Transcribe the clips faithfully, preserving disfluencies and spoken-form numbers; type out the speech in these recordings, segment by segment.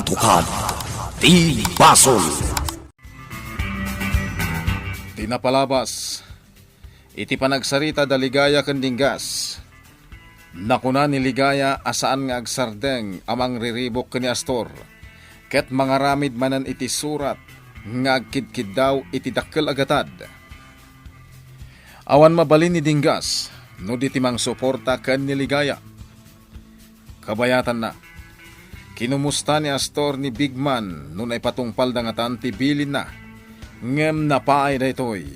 Katukad ti basol. Ti napalabas iti panagsarita da Ligaya ken Dinggas. Nakuna ni Ligaya a saan nga agsardeng a mangriribuk ken ni Astor, ket mangaramid manen iti surat nga agkidkiddaw iti dakkel a gatad. Awan mabalin ni Dinggas no di ti mangsuporta ken ni Ligaya. Kabayatanna, kinumusta ni Astor ni Big Man no naipatungpalda ngatan ti bilinna, ngem napaay daytoy.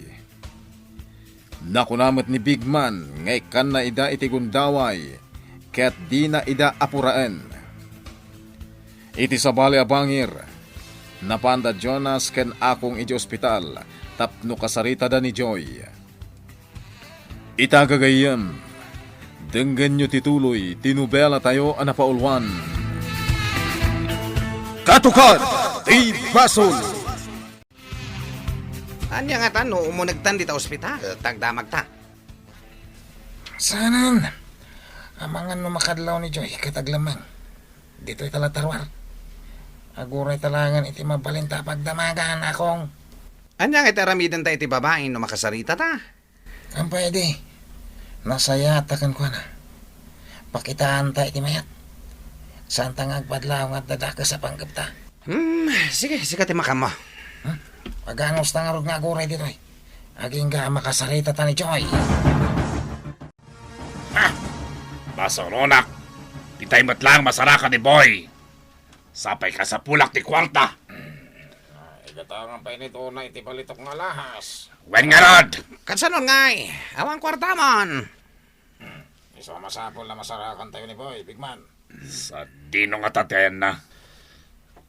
Nakuna met ni Big Man nga ikkanna ida iti gundaway ket dina ida apuraen. Iti sabali a bangir, napanda Jonas ken Akong iti ospital tapno kasaritada ni Joy. Ita gagayyem, denggenyo ti tuloy ti nobelatayo a napauluan, Katukad ti Basol. Ania ngatan no umunegtan dita ospital, tagdamagta? Saanen. Amangan no makadlaw ni Joy ket aglemmeng. Ditoy ta la taruar. Agurayta laengen iti mabalinta a pagdamagan, Akong. Ania nga iti aramidenta iti babai no makasaritata? Ken pwede. Nasayaat ta kenkuana. Pakitaanta iti mayat. Saanta nga agpadlaw nga adda dakes a panggepta. Hmm, sige, sika ti makammo. Hmm? Paganusta ngarud nga aguray ditoy. Agingga a makasaritata ni Joy. Ha! Basolonak! Ditay met laeng masarakan ni Boy. Sapay kasapulak ti kuarta. Ay, gatangan pay ni Dona iti balitok nga alahas. Wen ngarud! Kasano ngay? Awan kuarta man. Hmm, isu a masapul a masarakantayo ni Boy, Big Man. Sadino ngata ti ayanna?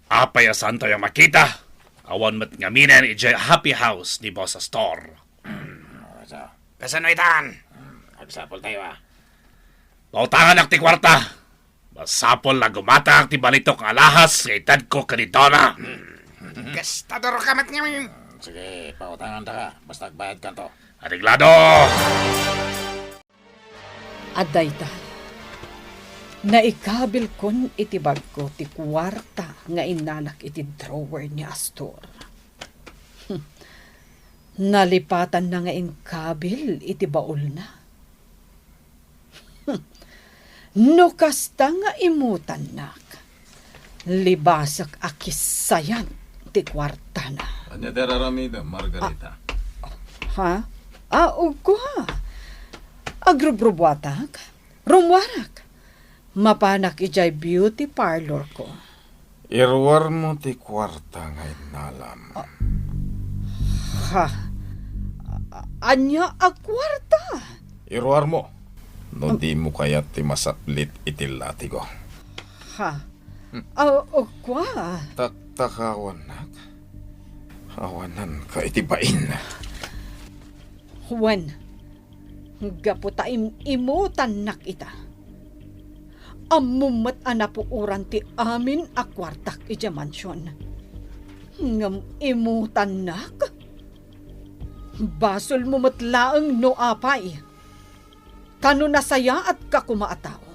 Apay a saantayo a makita? Awan met ngaminen idiay happy house ni Boss Astor. Hmm, so? Kasano itan? Hmm, agsapultayo, a. Pautanganak ti kuarta. Masapul a gumatangak ti balitok nga alahas nga itedko ken ni Dona. Gastador ka met ngamin. Sige, pautangandaka. Basta agbayadkanto. Areglado! Adda ita. Naikabilkon iti bagko ti kuarta nga innalak iti drawer ni Astor. Nalipatanna nga inkabil iti baulna. No kasta nga imutannak, libasek a kissayan ti kuartana. Ania ti ar-aramidem, Margarita? Ah, ha? Ah, ugko, ha? Agrubrubuatak? Rummuarak. Mapanak idiay beauty parlor ko. Iruarmo ti kuarta nga innalam. Ah, ha? A-, ania a kuarta? Iruarmo. No dimo kayat ti masaplit iti latigo. Ha? Hmm. Ah, o, kua? Taktakawannak? Awananka iti bain. Wen, gapu ta im-imutannak ita. Ammom met a napuoran ti amin a kuartak idiay mansion. Ngem imutannak? Basolmo met laeng no apay. Ta no nasayaatka koma a tao,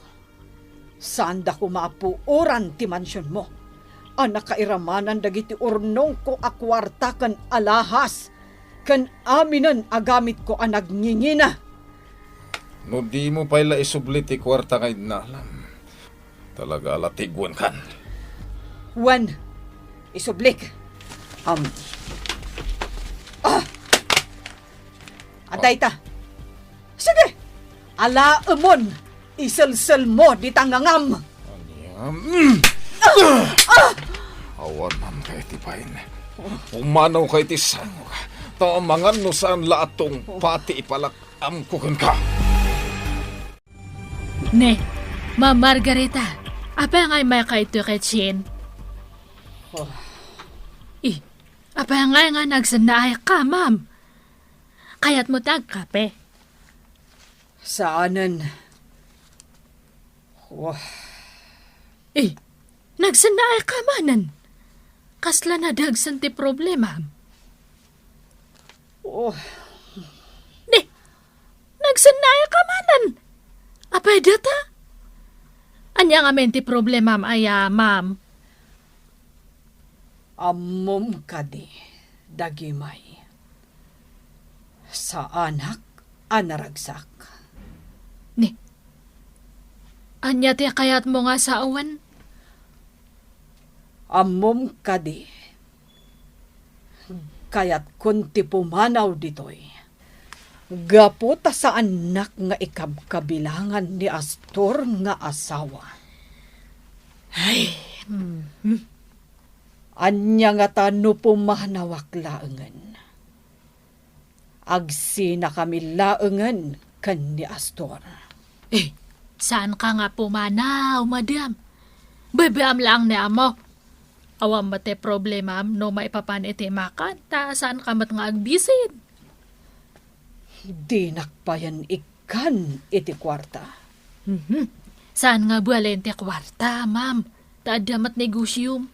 saanda koma a puoran ti mansionmo a nakairamanan dagiti urnongko a kuarta ken alahas ken aminen a gamitko a nagngingina. No dimo pay la isubli ti kuarta nga innalam, talaga a latigwenkan. Wen, isublik. Am. Ah! Adda ita. Sige, alaemon, iselselmo dita ngangam. Ania? Awananka iti bain. Umanawka iti sangok. Ta amangan no saan la a tungpa ti ipalak-amko kenka. Ne, Ma'am Margarita, apay nga immayka iti kitchen? Oh. Eh, apay nga nga nagsennaayka, ma'am? Kayatmo ti agkape? Saanen. Wah. Eh, nagsennaayka manen? Kasla nadagsen ti problemam? Oh. Di, nagsennaayka manen? Apay data? Ania ngamin ti problemam aya, ma'am? Ammom kadi, dagimay, saanak a naragsak. Ni, ania ti kayatmo nga sawen? Ammom kadi, kayatkon ti pumanaw ditoy. Gapu ta saannak nga ikabkabilangan ni Astor nga asawa. Ay, mm. Ania ngata no pumanawak laengen? Agsinakami laengen ken ni Astor. Eh, saanka nga pumanaw, madam. Bebeam laeng ni amo. Awan met ti problemam no maipapan iti makan, ta saanka met nga agbisin. Dinak payen ikkan iti kuarta. Mhm. Saan nga balen ti kuarta, ma'am? Ta adda met negosiom.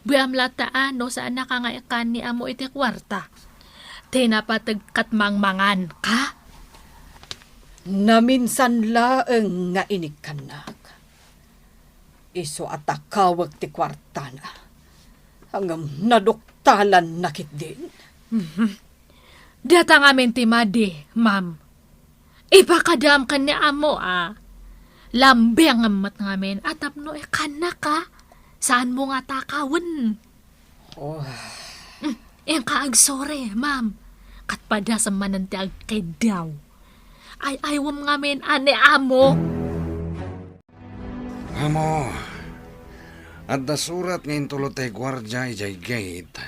Buam latta a no saannaka nga ikkan ni amo iti kuarta. Ti napateg ket mangmanganka? Naminsan laeng nga inikkannak. Isu a takawek ti kuartana. Ngem naduktalanna ketdin. Mhm. Data ngamin ti madi, ma'am. Ipakadaam ken ni amo a. Lambengem met ngamin a tapno ikkannaka. Saanmo nga takawen. Oh. Mm, inka agsore, ma'am. Ket padasem manen ti agkiddaw. Ay-aywem ngamin a ni amo. Amo, adda surat nga intuloy ti guardia idiay gate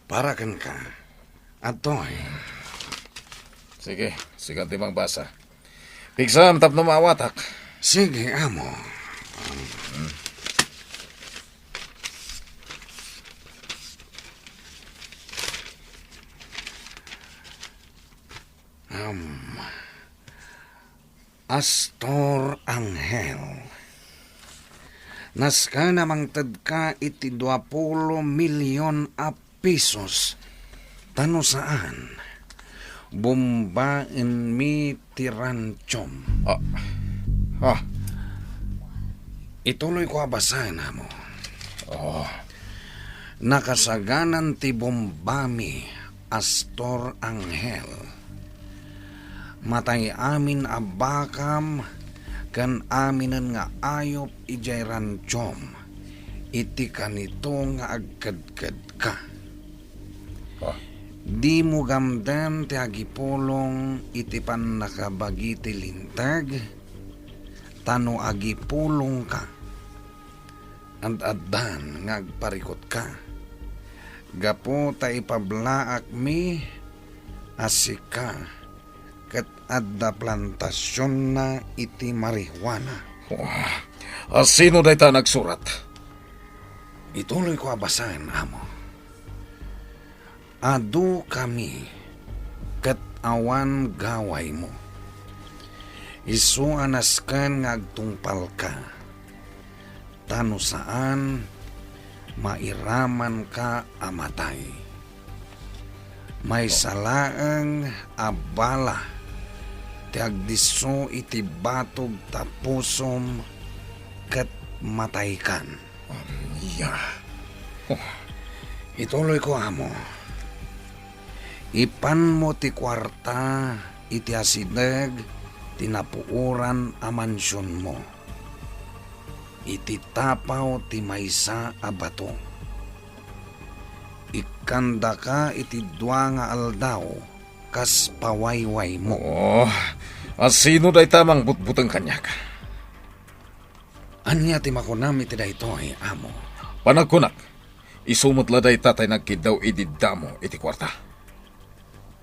para kenka. Adtoy. Sige, sika ti mangbasa. Pigsam tapno maawatak. Sige, amo. Um, Astor Angel. Nasken a mangtedka iti dua pulo milyon a pesos. Ta no saan, bombaenmi ti rantiom. Ah. Ah. Ituloyko a basaen, amo. Oh. Nakasaganan ti bombami, Astor Angel. Matay amin a bakam ken aminen nga ayup idiay rantiom iti kanito nga agkedkedka. Ah. Dimo gamden ti agipulong iti pannakabagi ti linteg, ta no agipulongka, ad-addan nga agparikutka, gapu ta ipablaakmi a sika ket adda plantasionna iti marihuana. Wah, a sino dayta nagsurat? Ituloyko a basaen, amo. Adukami ket awan gawaymo. Isu a nasken nga agtungpalka, ta no saan, mairamanka a matay. Maysa laeng a bala ti agdisso iti batog ta pusom ket mataykan. Ania? Oh. Ituloyko, amo. Ipanmo ti kuarta iti asideg ti napuoran a mansionmo, iti tapaw ti maysa a bato. Ikkandaka iti dua nga aldaw kas pawaywaymo. Oh, a sino dayta mangbutbuteng kaniak? Ania ti makunam iti daytoy, amo? Panagkunak, isu met la dayta tay nagkiddaw idi damo iti kuarta.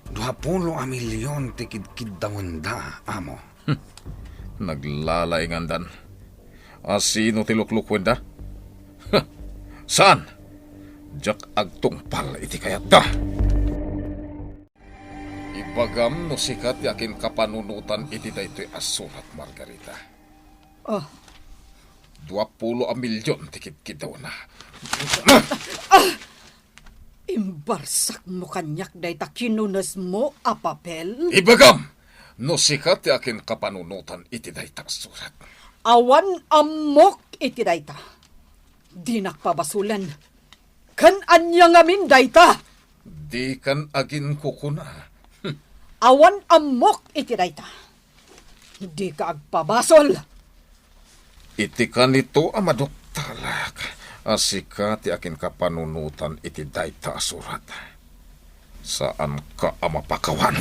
Dua pulo a milyon ti kidkiddawenda, amo. Hmm. Naglalaingandan. A sino ti luklukuenda? Ha! Saan? Diak agtungpal iti kayatda. Ibagam no sika ti akinkapanunotan iti daytoy a surat, Margarita. Ah. Dua pulo a milyon ti kidkiddawna. Imbarsakmo kaniak dayta kinunesmo a papel? Ibagam no sika ti akinkapanunotan iti dayta a surat. Awan ammok iti dayta. Dinak pabasolen. Ken ania ngamin dayta? Dikan aginkukuna. Awan ammok iti dayta. Dika agpabasol. Iti kanito a maduktalak a sika ti akinkapanunotan iti dayta a surat, saanka a mapakawan.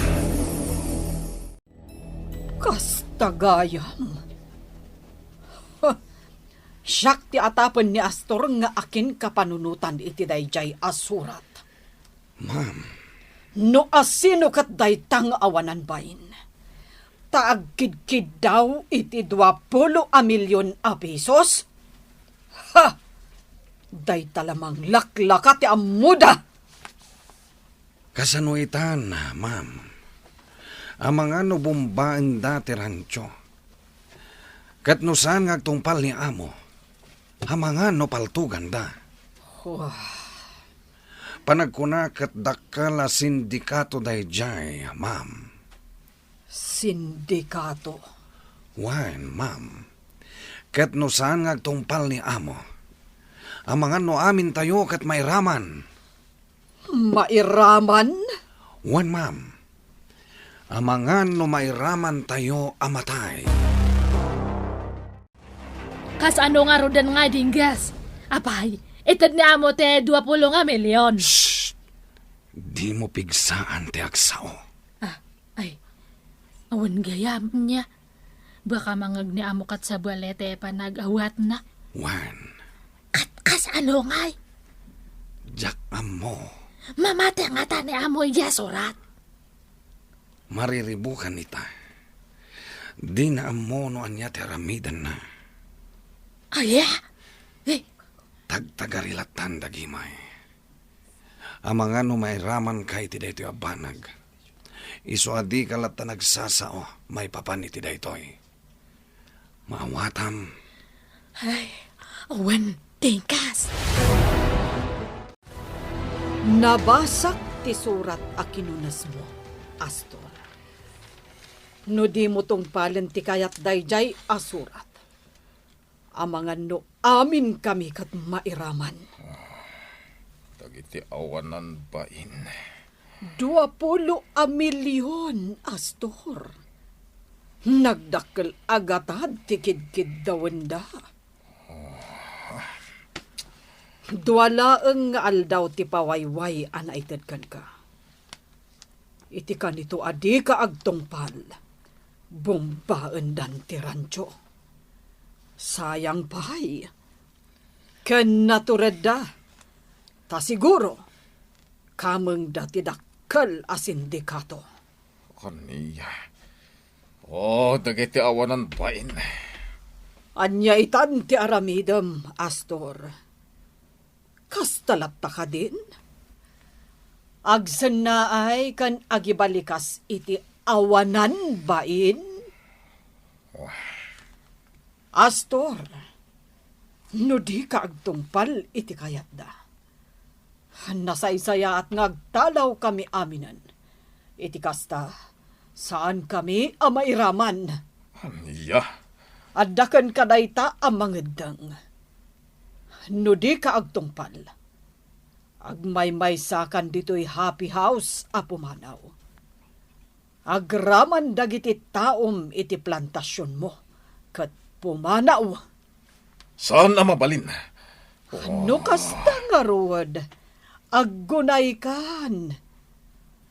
Kasta gayam. Siak ti atapen ni Astor nga akinkapanunotan iti daydiay a surat. Ma'am. No asino ket dayta nga awanan bain, ta agkidkiddaw iti duapulo a milion a pesos? Ha! Dayta la manglaklaka ti ammoda! Kasano itan, ma'am? Amangan no bombaenda ti rancho. Ket no saan nga agtungpal ni amo, amangan no paltoganda. Wah. Panagkuna ket dakkel a sindikato daydiay, ma'am. Sindikato? Wen, ma'am. Ket no saan nga agtungpal ni amo, amangan no amintayo ket mairaman. Mairaman? Wen, ma'am. Amangan no mairamantayo a matay. Kasano ngaruden nga dingges? Apay, ited ni amo ti duapulo nga milion. Shh! Dimo pigsaan ti agsao. Ah, ay. Awan gayam nia. Baka mangngeg ni amo ket sabali ti panag-awatna. Wen. Ket kasano ngay? Diak ammo. Mamati ngata ni amo idiay surat? Mariribukan ita. Dina ammo no ania ti aramidenna. Aya? Eh? Tagtagari lattan dagimay. Amangan no mairamanka iti daytoy a banag. Isu a dika latta nagsasao maipapan iti daytoy. Maawatam. Ay, awan, tingkas. Nabasak ti surat a kinunasmo, Astor. No dimo tungpalen ti kayat daydiay a surat, amangan no aminkami ket mairaman. Dagiti awanan bain. Duapulo a milion, Astor. Nagdakkel a gatad ti kidkiddawenda. Dua laeng nga aldaw ti pawayway a naited kenka. Iti kanito a dika agtungpal, bombaendan ti rancho. Sayang pay, ken naturedda, ta siguro, kamengda ti dakkel a sindikato. Ania? O, dagiti awanan bain. Ania itan ti aramidem, Astor? Kasta latta kadin? Agsennaay ken agibalikas iti awanan bain? Astor, no dika agtungpal iti kayatda, nasaysayaat nga agtalawkami aminen. Iti kasta, saankami a mairaman. Ania? Adda kenka dayta a mangeddeng. No dika agtungpal, agmaymaysakan ditoy happy house a pumanaw. Agraman dagiti taom iti plantasionmo ket pumanaw. Saan a mabalin. No kasta ngarud, aggunaykan.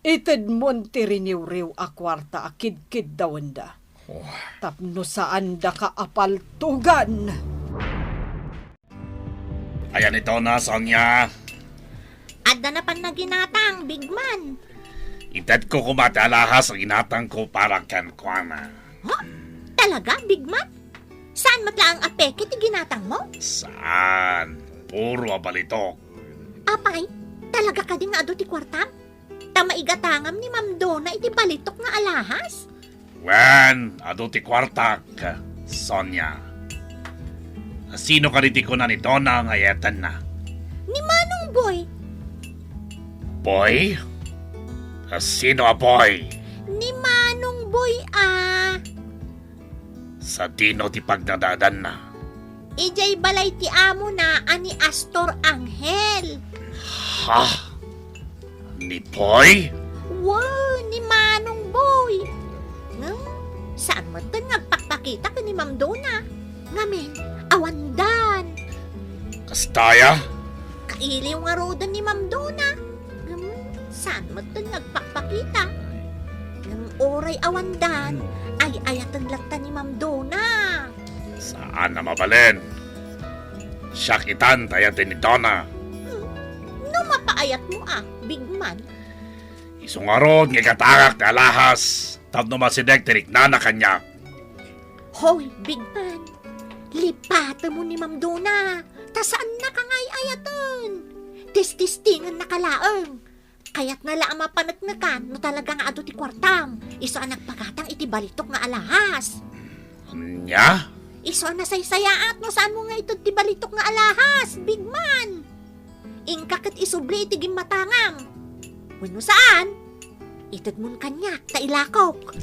Itedmon ti riniwriw a kuarta a kidkiddawenda. Oh. Tapno saandaka a paltugan. Ayan ito na, Sonia. Adda na pannaginatang, Big Man. Itedko koma ti alahas a ginatangko para kenkuana. Huh? Talaga, Big Man? Saan met laeng a peke ti ginatangmo? Saan? Puro a balitok. Apay, talaga kadi nga adu ti kuartam? Ta maigatangam ni Ma'am Dona iti balitok nga alahas? Wen, adu ti kuartak, Sonia. Sino kadi ti kuna ni Dona nga iyatenna? Ni Manong Boy. Boy? Sino a Boy? Ni Manong Boy a. Sadino ti pagdadaedanna? Idiay balay ti amona a ni Astor Angel. Ka? Ni Boy? Wow, ni Manong Boy. Ngem, saan metten nga agpakpakita ken ni Ma'am Dona. Ngamin, awandan. Kasta aya? Kailiw ngaruden ni Ma'am Dona. Ngem, saan metten nga agpakpakita. Ngem uray awandan, ay-ayaten latta ni Ma'am Dona. Saan a mabalin. Siak itan ti ayaten ni Dona. Hmm, no mapaayatmo a, Big Man. Isu ngarud nga igatangak ti alahas tapno masideg ti riknana kaniak. Hoy, Big Man, lipatemo ni Ma'am Dona, ta saannaka nga ay-ayaten. Tististengennaka laeng. Kayatna la a mapaneknekan no talaga nga adu ti kuartam, isu a nagpagatang iti balitok nga alahas. Ania? Isu a nasaysayaat no saanmo nga ited ti balitok nga alahas, Big Man. Inka ket isubli iti gimmatangam. Wenno saan, itedmon kaniak ta ilakok.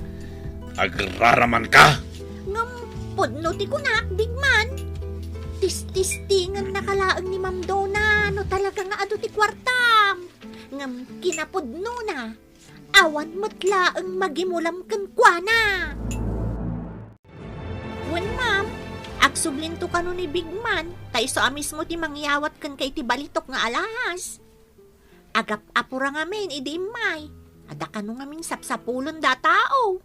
Agraramanka? Ngem pudno ti kunak, Big Man. Tististengennaka laeng ni Ma'am Dona no talaga nga adu ti kuartam. Ngem kinapudnona, awan met laeng magimulam kenkuana. Wen, ma'am, agsublinto kano ni Big Man, ta isu a mismo ti mangyawat kenka iti balitok nga alahas. Agap-apura ngamin idi immay, adda kano ngamin sapsapulen da tao.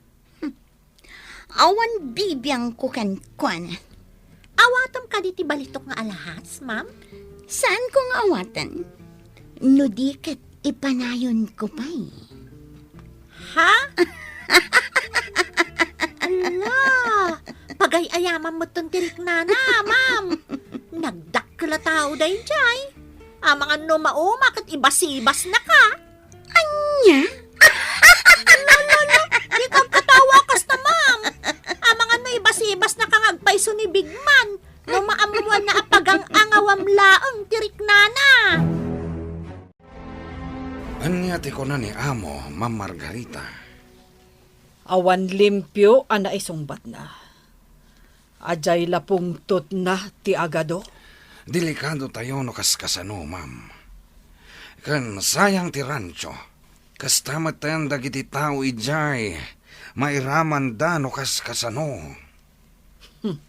Awan bibiangko kenkuana. Awatem kadi ti balitok nga alahas, ma'am? Saanko nga awaten? No di ket ipanayonko pay. Ha? Ala, pagay-ayaman metten ti riknana, ma'am. Nagdakkel a tao daydiay. Amangan no mauma ket ibasibasnaka. Ania? Lo, lo, lo, dika agkatawa kasta, ma'am. Amangan no ibasibasnaka nga agpayso ni Big Man. No maammoanna a pagang-angawam laeng ti riknana. Ania ti kuna ni Amo, Ma'am Margarita? Awan limpio a naisungbatna. Adiay la pungtotna ti agado. Delikadotayo no kaskasano, ma'am. Ken sayang ti rancho. Kasta metten dagiti tao idiay, mairamanda no kaskasano. Hmm.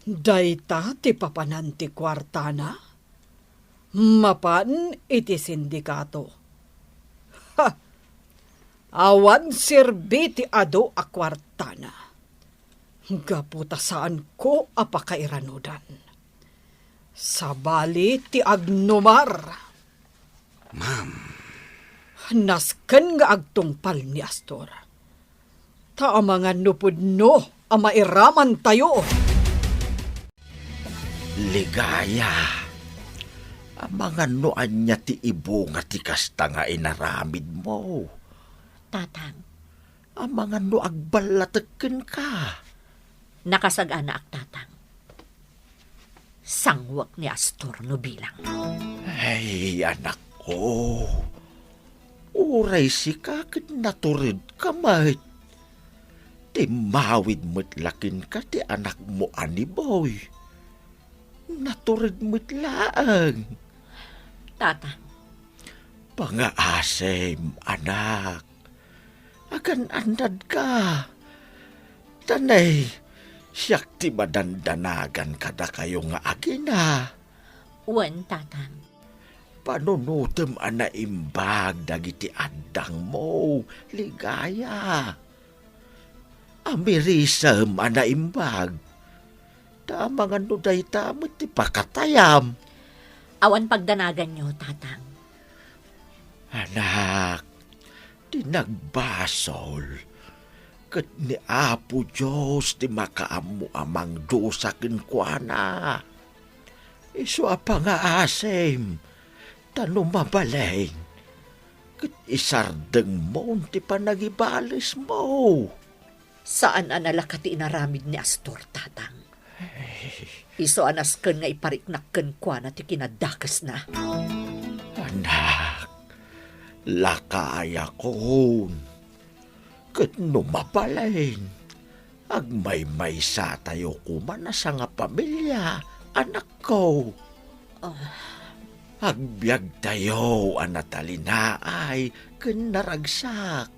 Dayta ti papanan ti kuartana? Mapan iti sindikato. Ha! Awan serbi ti adu a kuartana. Gapu ta saanko a pakairanudan. Sabali ti agnumar. Ma'am. Nasken nga agtungpal ni Astor. Ta amangan no pudno a mairamantayo. Ligaya, amangan no ania ti ibunga ti kasta nga inaramidmo. Tatang. Amangan no agballatek kenka. Nakasaganaak, Tatang. Sangwek ni Astor no bilang. Ay, anakko. Uray sika ket naturedka met. Timmawid met la kenka ti anakmo a ni Boy. Natured met laeng. Tatang. Pangaasim, anak. Agan-annadka. Ta nay, siak ti madandanagan kadakayo nga agina. Wen, Tatang. Panunotem a naimbag dagiti addangmo, Ligaya. Amirisem a naimbag. Ta amangan no dayta met ti pakatayam. Awan pagdanaganyo, Tatang. Anak, ti nagbasol, ket ni Apo Dios ti makaammo a mangdusa kenkuana. Isu a pangaasim, ta no mabalin, ket isardengmon ti panagibalesmo. Saan a nalaka ti inaramid ni Astor, Tatang. Isu a nasken nga ipariknak kenkuana ti kinadakesna. Anak, lakayakon. Ket no mabalin, agmaymaysatayo koma a sangapamilia, anakko. Ah. Agbiagtayo a natalinaay ken naragsak.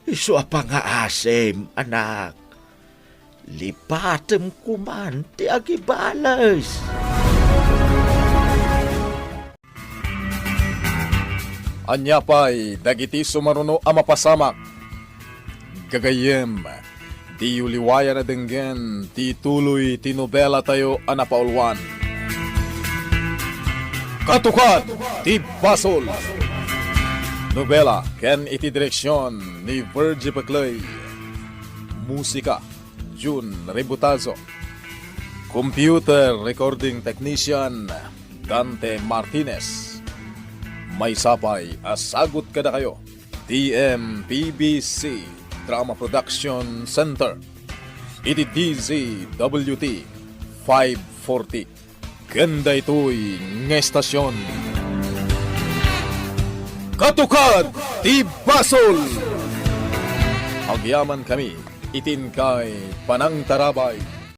Isu a pangaasim, anak. Lipatem koman ti agibales. Ania pay dagiti sumaruno a mapasamak? Gagayyem, diyo liwayan a denggen ti tuloy ti nobelatayo a napauluan, Katukad ti Basol. Nobela ken iti direksion ni Virgie Peclay. Musika, Jun Rebutazo. Computer recording technician, Dante Martinez. Maysa pay a sagut kadakayo ti M P B C Drama Production Center iti D Z W T five forty. Ken daytoy nga estasion, Katukad ti Basol! Agyamankami iti inkay panangtarabay.